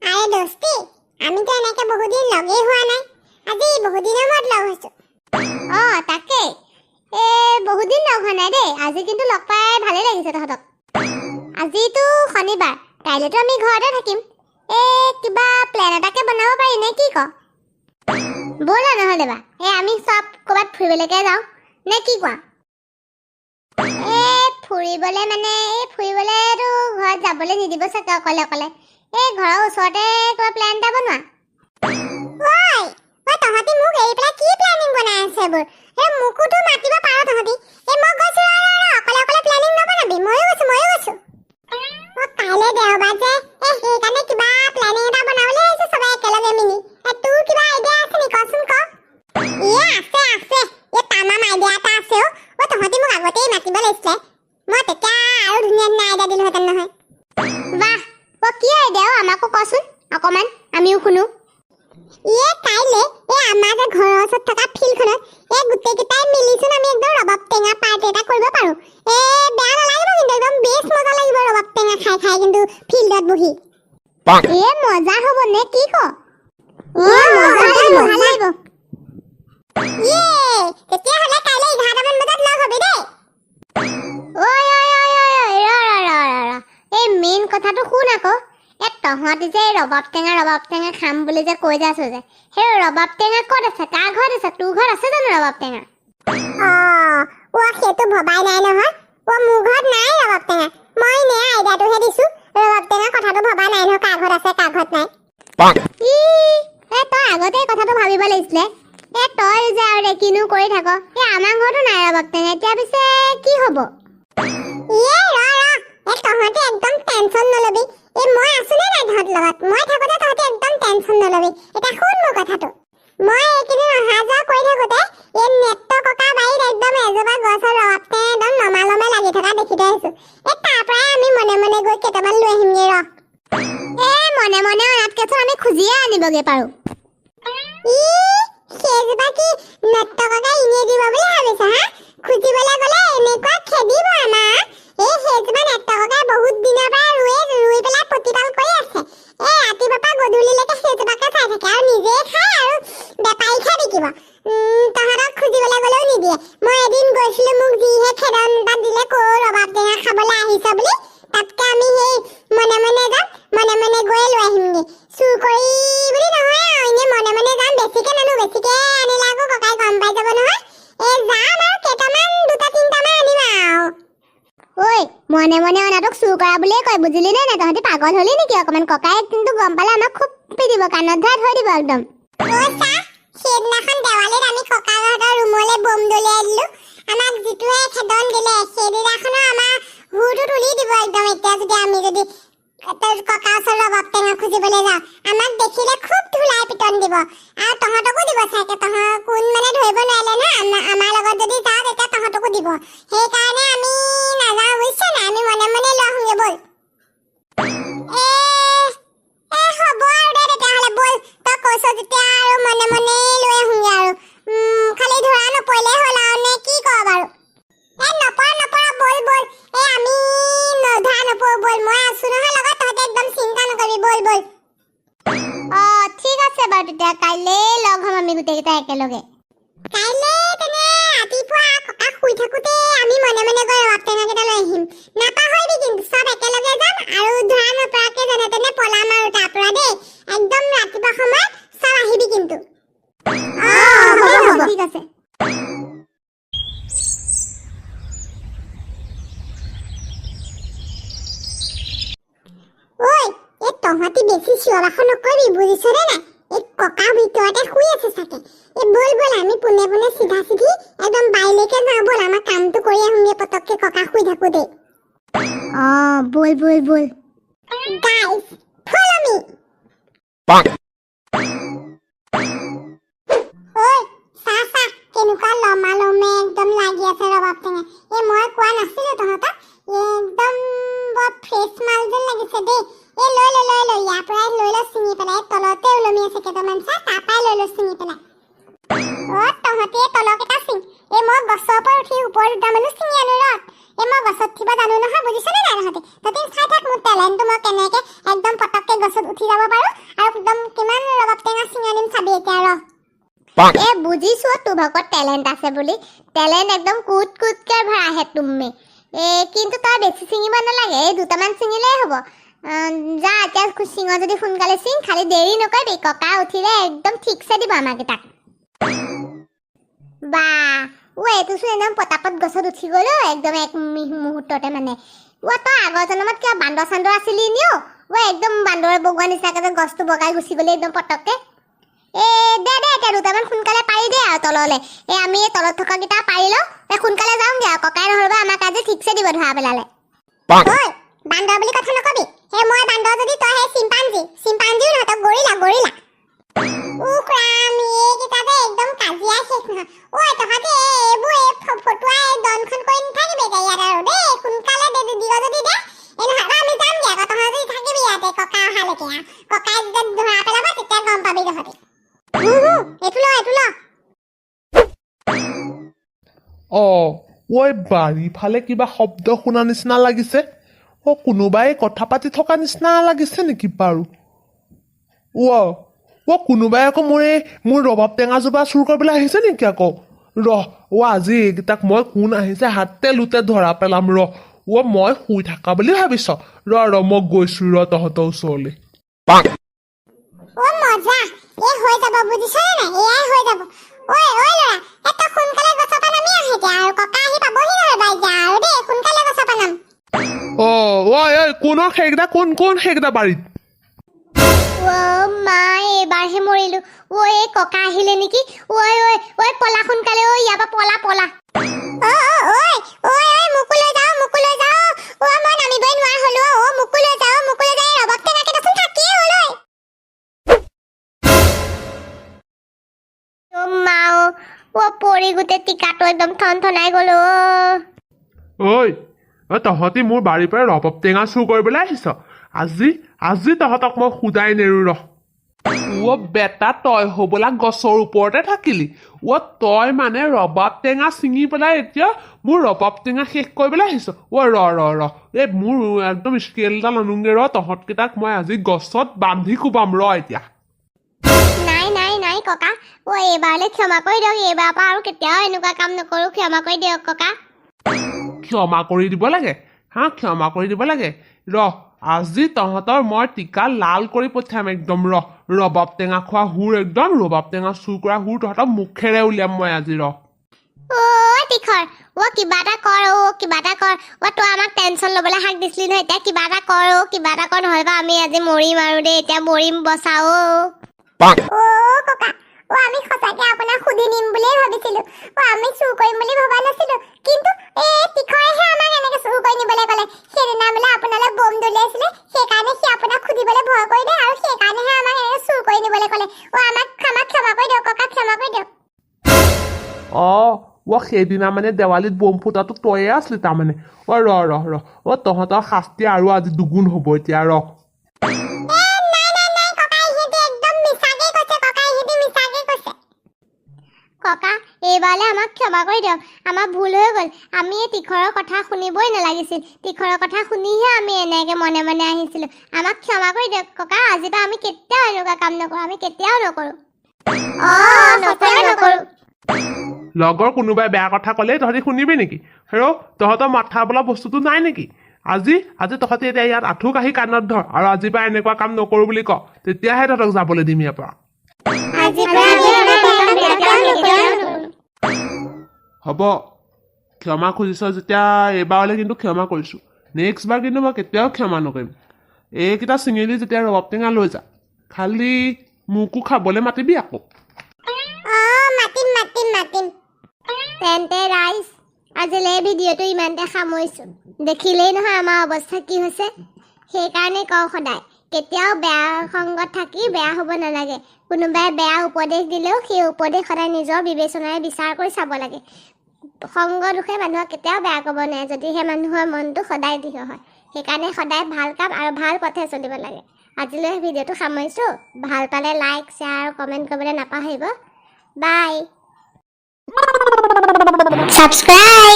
আৰে দোস্তি, আমিতো এনেকে বহুদিন লগেই হোৱা নাই, আজি বহুদিনৰ মূৰত লগ হৈছো। অঁ, তাকেই, এই বহুদিন লগ হোৱা নাই দেই। আজি কিন্তু লগ পাই ভালেই লাগিছে তহঁতক। আজিতো শনিবাৰ, কাইলৈতো আমি ঘৰতে থাকিম। এই কিবা প্লেন এটাকে বনাব পাৰি নে কি ক? ব'লা নহ'লে বা এই আমি চব ক'ৰবাত ফুৰিবলৈকে যাওঁ নে কি কোৱা? এই ফুৰিবলে মানে এই ফুৰিবলেতো ঘৰত যাবলৈ নিদিব চাগে অকলে অকলে। এই ঘৰৰ ওচৰতে কিবা প্লেন এটা বনোৱা। ঐ ঐ, তহঁতি মোক এৰি পেলাই কি প্লেনিং বনাই আছে এইবোৰ? এই মোকোতো মাতিব পাৰ তহঁতি। এই মই গৈছো, ৰ ৰ ৰ, অকলে অকলে প্লেনিং নবনাবি। ময়ো গৈছো, ময়ো গৈছো। অ, কাইলৈ দেওবাৰ যে, এই সেইকাৰণে কিবা প্লেনিং এটা বনাবলৈ আহিছো চবে একেলগে মিলি। এই তোৰ কিবা আইডিয়া আছে নি, কচোন ক। এ আছে আছে, এই তামাম আইডিয়া এটা আছে। অ অ, তহঁতি মোক আগতেই মাতিব লাগিছিলে, মই তেতিয়া আৰু ধুনীয়া ধুনীয়া আইডিয়া দিলোহেঁতেন নহয়। বাহ, অ কি আইডিয়া অ? আমাকো কচোন অকণমান, আমিও শুনো। ইয়ে কাইলে এই আমাৰ যে ঘৰৰ ওচৰত থকা ফিল্ডখনত এই গোটেইকেইটাই মিলিচোন আমি একদম ৰবাব টেঙা পাৰ্টি এটা কৰিব পাৰো। এ বেয়া নালাগিব কিন্তু, একদম বেছ মজা লাগিব ৰবাব টেঙা খাই খাই কিন্তু ফিল্ডত বহি। এ মজা হ'ব নে কি ক? এ মজা লাগিব, ভাল লাগিব। ইয়ে তেতিয়াহ'লে কাইলে 11টামান বজাত লগ হবি দেই। ঐ ঐ ঐ ঐ ঐ, ৰ ৰ ৰ ৰ ৰ, এই মেইন কথাটো শুন আকৌ। এই তহঁতি যে এই ৰবাব টেঙা ৰবাব টেঙা খাম বুলি যে কৈ যাইছ যে, সেই ৰবাব টেঙা ক'ত আছে, কাৰ ঘৰত আছে? তোৰ ঘৰত আছে জানো ৰবাব টেঙা? অ অ, সেইটো ভবাই নাই নহয়। অ, মোৰ ঘৰত নাই ৰবাব টেঙা। মই এনে আইডিয়াটোহে দিছো, ৰবাব টেঙা কথাটো ভবা নাই নহয়, কাৰ ঘৰত আছে কাৰ ঘৰত নাই। ই এই তই আগতে কথাটো ভাবিব লাগিছিলে। এ তই যে আৰু দে, কিনো কৰি থাক। এই আমাৰ ঘৰতো নাই ৰবাব টেঙা, এতিয়া পিছে কি হ'ব? ইয়ে ৰ ৰ, এই তহঁতি একদম টেনচন নলবি। এই মই আছো নে নাই তহঁতৰ লগত? মই থাকোতে তহঁতি একদম টেনচন নলবি। এতিয়া শুন মোৰ কথাটো। মই এইকেইদিন অহা যোৱা কৰি থাকোতে এই নেত্ৰ ককা বাৰীত একদম এজোপা গছৰ ৰবাব টেঙা একদম লমালমে লাগি থকা দেখি থৈ আহিছো। এই তাৰ পৰাই আমি মনে মনে গৈ কেইটামান লৈ আহিমগে ৰ। এ মনে মনে অনাতকেচোন আমি খুজিয়ে আনিবগে পাৰো। ই সেইজোপা কি নেত্ৰ ককাই এনেই দিব বুলি ভাবিছ হা? খুজিবলৈ গ'লে এনেকুৱা খেদিব আমাক। এই সেইজোপা নেত্ৰ ককাই বহুত দিনৰ পৰা ৰুয়ে ৰুই পেলাই প্ৰতিপাল কৰি আছে। এই ৰাতিপুৱাৰ পৰা গধূলিলৈকে সেইজোপাকে চাই থাকে আৰু নিজে খায় আৰু বেপাৰীকহে বিকিব। তহঁতক খুজিবলৈ গ'লেও নিদিয়ে। মই এদিন গৈছিলো, মোক যিহে খেদন এটা দিলে ক ৰবাব টেঙা খাবলৈ আহিছ বুলি। তাতকে আমি সেই মনে মনে যাম, মনে মনে গৈয়ে লৈ আহিমগে। চুৰ কৰি বুলি নহয় আৰু, এনেই মনে মনে যাম, বেছিকে নানো, বেছিকে আনিলে আকৌ ককাই গম পাই যাব নহয়। এই যাম আৰু কেইটামান, দুটা তিনিটামান আনিম আৰু। ঐ, মনে মনে অনাটোক চুৰ কৰা বুলিয়ে কয়, বুজিলি নে নাই? তহঁতি পাগল হলি নেকি অকণমান? ককাই কিন্তু গম পালে আমাক খুব পিটিব, কাণত ধৰাই থৈ দিব একদম। ঐ চা, সেইদিনাখন দেৱালীত আমি ককাহঁতৰ ৰুমলৈ বম দলিয়াই দিলো, আমাক যিটোহে খেদন দিলে সেইদিনাখনো আমাৰ হুৰটো তুলি দিব একদম। এতিয়া যদি আমি যদি তোৰ ককা ওচৰত ৰবাব টেঙা খুজিবলৈ যাওঁ, আমাক দেখিলে খুব ধুলাই পিটন দিব আৰু তহঁতকো দিব চাগে। তহঁত কোন মানে ধৰিব নোৱাৰিলে নহয়, আমাৰ লগত যদি যাওঁ তেতিয়া তহঁতকো দিব। সেইকাৰণে আমি নাযাওঁ, বুজিছ নাই? আমি মনে মনে লৈ আহোঁগে ব'ল। এ এ হ'ব আৰু দে তেতিয়াহ'লে, ব'ল। তই কৈছ যেতিয়া আৰু মনে মনে লৈ আহোঁগে আৰু। খালি ধৰা নপৰিলেই হ'ল আৰু, নে কি ক বাৰু? এ নপৰ নপৰ, ব'ল ব'ল। এই আমি ধৰা নপৰো, ব'ল। মই আছো নহয় লগত, তহঁতে একদম চিন্তা নকৰিবি, ব'ল ব'ল। অ ঠিক আছে বাৰু, তেতিয়া কাইলৈ লগ হ'ম আমি গোটেইকেইটা একেলগে। কাইলৈ তেনে ৰাতিপুৱা ককা শুই থাকোঁতে আমি মনে মনে গৈ ৰবাব টেঙাকেইটা লৈ আহিম, নাপাহৰিবি কিন্তু। চব একেলগে যাম আৰু ধৰা নপৰাকে যেনে তেনে পলাম আৰু তাৰ পৰা দেই। একদম ৰাতিপুৱা সময়ত চব আহিবি কিন্তু। অ হ'ব হ'ব, ঠিক আছে। ঐ, এই তহঁতি বেছি চিঞৰ বাখৰ নকৰিবি, বুজিছনে নাই? এই ককা ভিতৰতে শুই আছে চাগে। এই ব'ল ব'ল, আমি পোনে পোনে চিধা চিধি একদম বাৰীলৈকে যাওঁ ব'ল, আমাৰ কামটো কৰি আহোঁগে পটককে ককা শুই থাকোঁতেই। অ ব'ল ব'ল ব'ল। Guys, follow me. ঐ চা চা, কেনেকুৱা লমা লমে একদম লাগি আছে ৰবাব টেঙা। এই মই কোৱা নাছিলো তহঁতক? একদম বৰ ফ্ৰেছ মাল যেন লাগিছে দেই। এই লৈ ল লৈ ল, ইয়াৰ পৰাই লৈ ল ছিঙি পেলাই। এই তলতে ওলমি আছে কেইটামান, চা, তাৰ পৰাই লৈ ল ছিঙি পেলাই। অ তহঁতি এই তলকেইটা ছিঙ, এই মই গছৰ পৰা উঠি ওপৰ দুটামানো ছিঙি আনো ৰ। এই মই গছত উঠিব উঠিব জানো নহয়, বুজিছনে নাই তহঁতি? তহঁতি চাই থাক মোৰ টেলেণ্টটো, মই কেনেকে একদম পটককে গছত উঠি যাব পাৰো আৰু একদম কিমান ৰবাব টেঙা ছিঙি আনিম, চাবি এতিয়া ৰ। এ বুজিছো, তোৰ ভাগত টেলেণ্ট আছে বুলি। টেলেণ্ট একদম কুট কুটকে ভৰা হে তুমি। এ কিন্তু তই বেছি ছিঙিব নালাগে, এই দুটামান ছিঙিলেই হ'ব। যা এতিয়া, চিঙ যদি সোনকালে চিঙ, খালি দেৰি নকৰিবি। ককা উঠিলে একদম ঠিকছে দিব আমাক তাক। বা ও, এইটোচোন একদম পটাপট গছত উঠি গ'ল অ, একদম এক মুহূৰ্ততে মানে। অ, তই আগৰ জন্মত কিবা বান্দৰ চান্দৰ আছিলি নি অ? অ, একদম বান্দৰে বগোৱা নিচিনাকে যে গছটো বগাই গুচি গ'লি একদম পটককে। এ দে দে, এতিয়া দুটামান সোনকালে পাৰি দে আৰু তললে। এই আমি এই তলত থকা কেইটা পাৰি লওঁ, এই সোনকালে যাওঁগে আৰু। ককাই নহ'লে আমাক আজি ঠিকছে দিব ধৰা পেলালে। ঐ, বান্দৰ বুলি কথা নকবি। সেই মই বান্দৰ যদি, তই সেই চিম্পাঞ্জী। চিম্পাঞ্জীও নহয়, তই গৰিলা, গৰিলা। উফ ৰাম, এইকেইটা যে একদম কাজিয়া শেষ নহয়। ঐ তহঁতি, এইবোৰ এই ফটুৱা এই দনখন কৰি নাথাকিবি এতিয়া ইয়াত আৰু দেই। সোনকালে দে, দিয় যদি দে, এই নহয় আমি যামগে আকৌ। তহঁতি যদি থাকিবি ইয়াতে ককা অহালৈকে আৰু ককাই যেতিয়া ধৰা পেলাব, তেতিয়া গম পাবি তহঁতি। হু হু, এইটো ল, এইটো ল। অঁ ঐ, বাৰীৰ ফালে কিবা শব্দ শুনা নিচিনা লাগিছে। অ', কোনোবাই কথা পাতি থকা নিচিনা লাগিছে নেকি বাৰু? অ' অ', কোনোবাই আকৌ মোৰ এই মোৰ ৰবাব টেঙাজোপা চুৰ কৰিবলৈ আহিছে নেকি আকৌ? ৰহ অ', আজি এইকেইটাক মই কোন আহিছে হাতে লোতে ধৰা পেলাম, ৰহ। অ', মই শুই থাকা বুলি ভাবিছ? ৰ ৰ, মই গৈছো ৰ তহঁতৰ ওচৰলৈ। অ মজা, এই হৈ যাব, বুজিছনে নাই? এয়াই হৈ যাব। ঐ ঐ ল'ৰা, এই তই সোনকালে গছৰ পৰা নামি আহ এতিয়া আৰু। ককা আহি পাবহি নহয় বা এতিয়া আৰু দেই, সোনকালে গছৰ পৰা নাম। অ' ঐ ঐ, কোনৰ সেইকেইটা, কোন কোন সেইকেইটা বাৰীত? অ' মা, এইবাৰহে মৰিলো। ঐ, এই ককা আহিলে নেকি? ঐ ঐ ঐ, পলা সোনকালে ঐ, ইয়াৰ পৰা পলা পলা। অ অ, ঐ ঐ ঐ, মোকো লৈ যাওঁ, মোকো লৈ যাওঁ। অ, মই নামিবই নোৱাৰা হলো। অ, মোকো লৈ যাওঁ, মোকো লৈ যাওঁ। এই ৰবাব টেঙাকে দেখোন থাকিয়ে হ'ল ঐ। অ' মা, অ' অ', পৰি গোটেই টিকাটো একদম থন থনাই গ'লো অ'। ঐ ঐ, তহঁতি মোৰ বাৰীৰ পৰা ৰবাব টেঙা চুৰ কৰিবলৈ আহিছ? আজি আজি তহঁতক মই সুদাই নেৰো, ৰহ। অ' বেটা, তই হ'বলা গছৰ ওপৰতে থাকিলি? অ' তই মানে ৰবাব টেঙা ছিঙি পেলাই এতিয়া মোৰ ৰবাব টেঙা শেষ কৰিবলৈ আহিছ? অ' ৰ ৰ ৰ, এই মোৰ একদম স্কেল এডাল আনোগে ৰ। তহঁতকেইটাক মই আজি গছত বান্ধি কোবাম ৰ এতিয়া। নাই নাই নাই ককা, অ' এইবাৰলৈ ক্ষমা কৰি দিয়ক। এইবাৰৰ পৰা আৰু কেতিয়াও এনেকুৱা কাম নকৰোঁ, ক্ষমা কৰি দিয়ক ককা। ক্ষমা কৰি দিব লাগে হা? ক্ষমা কৰি দিব লাগে? ৰহ, আজি তহঁতৰ মই টিকা লাল কৰি পঠিয়াম একদম, ৰহ। ৰবাব টেঙা খোৱা সুৰ, একদম ৰবাব টেঙা চুৰ কৰা সুৰ তহঁতৰ মুখেৰে উলিয়াম মই আজি, ৰহ। অ' তীখৰ, অ' কিবা এটা কৰ, অ' কিবা এটা কৰ। অ' তই আমাক টেনচন ল'বলৈ হাক দিছিলি নহয়, এতিয়া কিবা এটা কৰ, অ' কিবা এটা কৰ, নহ'লে আমি আজি মৰিম আৰু দেই, এতিয়া মৰিম, বচাও অ'। অ' ককা, অ' আমি সঁচাকে আপোনাক সুধি নিম বুলিয়ে ভাবিছিলো। অ' আমি চুৰ কৰিম বুলি ভবা নাছিলো, কিন্তু এই তীখৰেহে আমাক এনেকে চুৰ কৰি নিবলৈ ক'লে। সেইদিনা বোলে আপোনালৈ বম দলিয়াইছিলে, সেইকাৰণে সি আপোনাক সুধিবলৈ ভয় কৰিলে আৰু সেইকাৰণেহে আমাক এনেকে চুৰ কৰি নিবলৈ ক'লে। অ' আমাক আমাক ক্ষমা কৰি দিয়ক ককা, ক্ষমা কৰি দিয়ক। অঁ অ', সেইদিনা মানে দেৱালীত বম ফুটাটো তয়ে আছিলি তাৰমানে? অ' ৰ ৰ ৰ, অ' তহঁতৰ শাস্তি আৰু আজি দুগুণ হ'ব এতিয়া, ৰ। এ নাই নাই নাই ককা, ইহঁতি একদম মিছাকে কৈছে ককা, ইহঁতি মিছাকে কৈছে। ককা, এইবাৰলৈ আমাক ক্ষমা কৰি দিয়ক, আমাৰ ভুল হৈ গ'ল। আমি এই তীখৰৰ কথা শুনিবই নালাগিছিল, তীখৰৰ কথা শুনিহে আমি এনেকে মনে মনে আহিছিলোঁ। আমাক ক্ষমা কৰি দিয়ক ককা, আজিৰ পৰা আমি কেতিয়াও এনেকুৱা কাম নকৰোঁ, আমি কেতিয়াও নকৰোঁ। অ' নকৰোঁ, নকৰোঁ। লগৰ কোনোবাই বেয়া কথা ক'লে তহঁতি শুনিবি নেকি? হেৰ', তহঁতৰ মাথা বোলা বস্তুটো নাই নেকি? আজি আজি তহঁতি এতিয়া ইয়াত আঁঠু কাঢ়ি কাণত ধৰ আৰু আজিৰ পৰা এনেকুৱা কাম নকৰোঁ বুলি ক, তেতিয়াহে তহঁতক যাবলৈ দিম ইয়াৰ পৰা। আজিৰ পৰা আমি এনেকুৱা কাম কেতিয়াও নকৰোঁ। হ'ব, ক্ষমা খুজিছ যেতিয়া এইবাৰলৈ কিন্তু ক্ষমা কৰিছোঁ, নেক্সট বাৰ কিন্তু মই কেতিয়াও ক্ষমা নকৰিম। এইকেইটা চিঙিলি যেতিয়া ৰবাব টেঙা লৈ যা, খালি মোকো খাবলৈ মাতিবি আকৌ। অ' মাতিম মাতিম মাতিম। তেন্তে ৰাইজ, আজিলৈ এই ভিডিঅ'টো ইমানতে সামৰিছোঁ। দেখিলেই নহয় আমাৰ অৱস্থা কি হৈছে। সেইকাৰণে কওঁ, সদায় কেতিয়াও বেয়া সংগত থাকি বেয়া হ'ব নালাগে। কোনোবাই বেয়া উপদেশ দিলেও সেই উপদেশ সদায় নিজৰ বিবেচনাৰে বিচাৰ কৰি চাব লাগে। সংগ দোষে মানুহক কেতিয়াও বেয়া ক'ব নোৱাৰে, যদিহে মানুহৰ মনটো সদায় দৃঢ় হয়। সেইকাৰণে সদায় ভাল কাম আৰু ভাল পথে চলিব লাগে। আজিলৈ ভিডিঅ'টো সামৰিছোঁ। ভাল পালে লাইক, শ্বেয়াৰ আৰু কমেণ্ট কৰিবলৈ নাপাহৰিব। বাই। ছাবস্ক্ৰাইব।